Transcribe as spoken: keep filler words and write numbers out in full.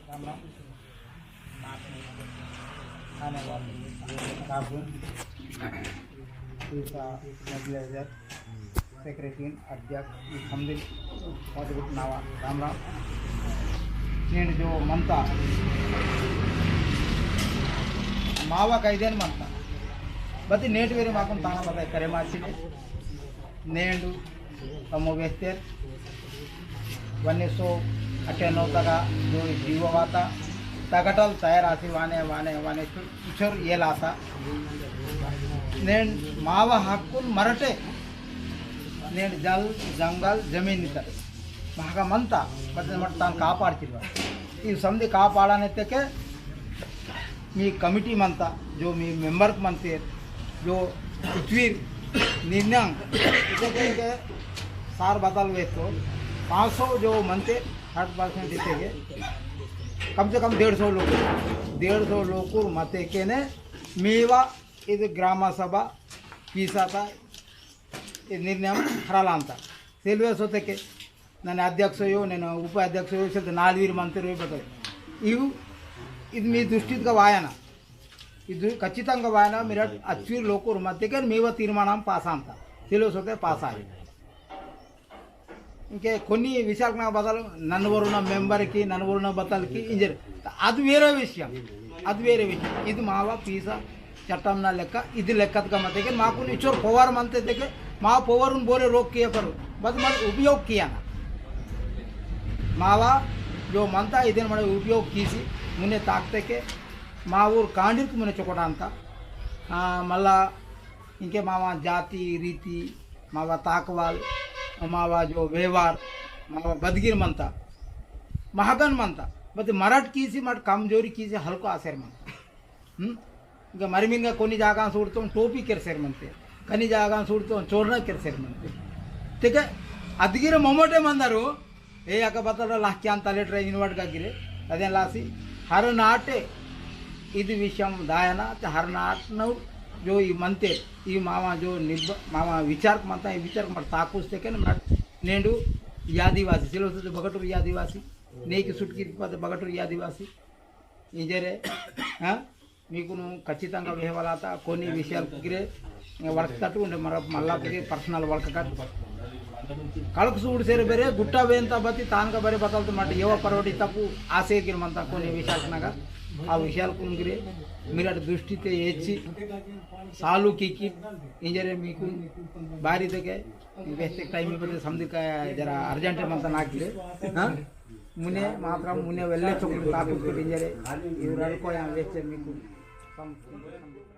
राम राम। आने वाले काबू, दूसरा नेबुलाइजर, सेक्रेटरी, अध्यक्ष, ई समदिर मदगुट नावा राम राम। नेंड जो मंता, मावा कैदेन मंता, बती नेट वेरे माकुन ताना बता करे माचिने। नेंडु तमो वेस्तेर, उन्नीस सौ अट्ठानवे तगा जो जीवो वाता, तगटल तयार आसी वाने, वाने, वाने चुर, चुर ये लाता। नेंड मावा हक्कुन मरटे, नेंड जल, जंगल, जमीन इतर। महाका मंता, बदन मत तान कापाड़ चिरवा। ई समदे कापाड़ाने तेके मी कमिटी मंता, जो मी मेंबर मंते, जो इतवीर निर्णय, इतने के सार बदल वे तो पाँच सौ जो मंते, साठ परसेंट इतने के, कम से कम डेढ़ सौ लोग, डेढ़ सौ लोग मते के ने मीवा इद ग्राम सभा पीसा था, इद निर्णय हरा लांता। सेलवे सोते के नन्ना अध्यक्ष यो, नन्ना उपाध्यक्ष यो, सेल नालवीर मंत्री यो बताओ। इव, इद मी दृष्टित का वायना। इद खच्चितंगा वायना, मेरा अच्चूर लोकोर मध्य के मीवा तीर्मानम पास आंता। सेलवे सोते पास आयो। इंके कोन्नी विषयालकु ना बतल, नन्ना वरुना मेंबर की, नन्ना वरुना बतल की, इंजर। अद वेरे विषयम, अद वेरे विषयम। इद मावा पीसा चट्टम ना लेक्का, इद लेक्कत का मते के माकुन इचोर power मंते ते के, मा power उन बोरे रोक किया करो। बस मन उपयोग किया ना। मावा जो मंता इदन मन उपयोग कीसी, मुने ताकते के, मा ऊर कांडिर मुने चोकोटांता। आ, मल्ला इंके मावा जाति, रीति, मावा ताकवाल, मावा जो व्यवहार, मावा बदगिर मंता, महगन मंता, बते मरट कीसी मट कमजोरी कीसी हल्को आसेर मंता। हम्म? इंके मरिमिन का कोनी जागा सूड़तो टोपी केरसेर मंते, कनी जागा सूड़तो चोरना केरसेर मंते। ठीक है? अदगिर ममोटे मंदरू, ए अक बतल लाख्यान तलेट रे इनवर्ट का गिरे, अदेन लासी, हर नाटे इद विषयम दायना, ते हर नाट नौ जो ई मंते, ई मामा जो निब-, मामा विचार मंता, ई विचार मर ताकुस ते के न मर नेंडू ई आदिवासी, सिलो से बगटुर ई आदिवासी, नेकी सुटकी पद बगटुर ई आदिवासी, इंजरे, हाँ? मीकुनु खच्चितंगा वेहवलाता कोनी विषयाल कुगिरे वड़कतटु उंडे मर मल्ला कुगिरे personal वड़ककट। कड़क सूड़ सेर बेरे गुट्टा वेंता बती तानका बरे बतलत मट एवा परवड़ी तपु आसे गिर मंता कोनी विषयाल नगा। आ विषयाल कुनगिरे मिरट दृष्टिते एच्ची सालू कीकी इंजरे मीकुन बारी देके बेस्ते टाइम बते समदी का जरा urgent मंता नागिरे। हाँ? मुने मात्रम मुने वेल्ले चोकड़ी ताकु कुटिंजरे इवराल को यहाँ वेच्चे मीकुन सम-, सम-,